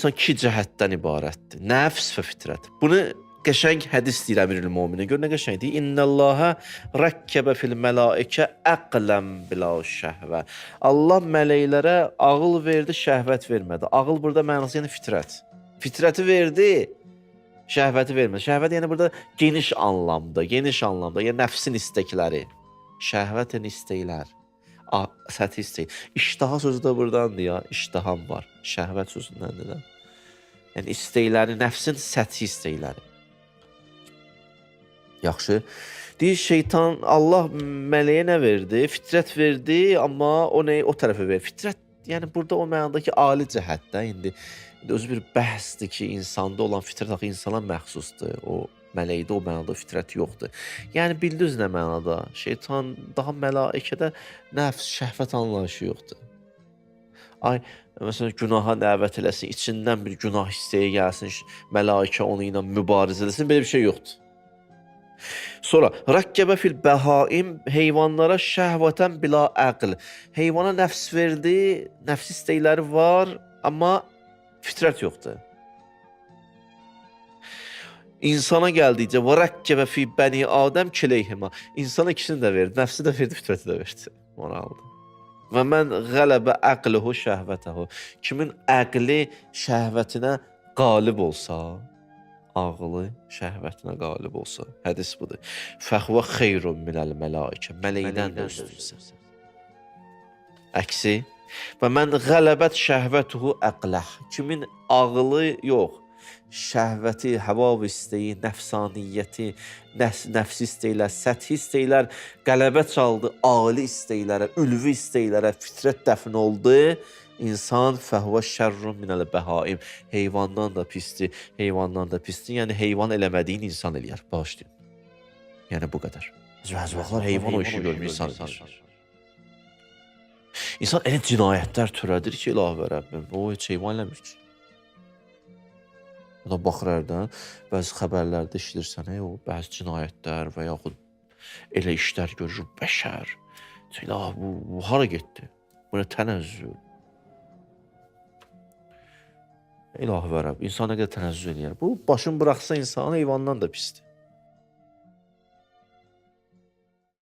İnsan iki cəhətdən ibarətdir. Nəfs və fitrət. Bunu qəşəng hədis deyir Əmirül Möminin. Gör nə qəşəng deyir. İnnallaha rəkkəbə fil mələikə əqlən bila şəhvə. Allah mələklərə ağıl verdi, şəhvət vermədi. Ağıl burada mənası yəni fitrət. Fitrəti verdi, şəhvəti vermədi. Şəhvət yəni burada geniş anlamda, geniş anlamda, yəni nəfsin istəkləri. Şəhvət yəni istəklər. Səthi istək. İştaha sözü də burdandır ya. İştaham var. Şəhvət sözündəndir də. Yəni istəkləri, nəfsin səthi istəkləri. Yaxşı. Deyir şeytan Allah mələyə nə verdi? Fitrət verdi, amma o nəyi o tərəfə verdi. Fitrət yəni burada o mənadakı ali cəhətdə indi özü bir bəhsdir ki, insanda olan fitrət axı insana məxsusdur. O mələkdə o mənada fitrət yoxdur. Yəni bildiniz nə mənada? Şeytan daha mələikədə nəfs, şəhvət anlayışı yoxdur. Ay, məsələn günaha dəvət eləsin, içindən bir günah istəyi gəlsin, mələikə onu ilə mübarizə eləsin, belə bir şey yoxdur. Sonra rəkkəbə fil bəhaim heyvanlara şəhvətən bila əql. Heyvana nəfs verdi, nəfs istəkləri var, amma fitrət yoxdur. İnsana gəldikcə və rəkkəbə fi bəni Adəm kileyhima. İnsana ikisini də verdi, nəfsi də verdi, fitrəti də verdi. Maraqlıdır. Və mən qələbə əqluhu şəhvətəhu. Kimin əqli şəhvətinə qalib olsa, ağlı şəhvətinə qalib olsa, hədis budur. Fəhvə xeyrun minəl mələikə. Mələkdən də üstünsə. Əksi və mən qələbət şəhvətuhu əqləh. Kimin ağlı yox, şəhvəti, həva istəyi, nəfsaniyyəti, nəfs istəklər, səthi istəklər qələbə çaldı ali istəklərə, ülvi istəklərə, fitrət dəfn oldu. İnsan fəhvə şərrun minəl bəhaim. Heyvandan da pisdir, heyvandan da pisdir. Yəni heyvan eləmədiyin insan eləyər. Bağışlayın. Yəni bu qədər. Bəzi vaxtlar heyvan o işi görmür, insan eləyir. İnsan elə cinayətlər törədir ki, ilahi Rəbbim, o heç heyvan eləmir ki. O da baxır hərdən, bəzi xəbərlərdə eşidirsən, ey, o bəzi cinayətlər və yaxud elə işlər görür bəşər. İlahi, bu hara getdi? Bu nə tənəzzül? İlahi və Rəbb, insan nə qədər tənəzzül eləyər. Bu, başını buraxsa insan heyvandan da pisdir.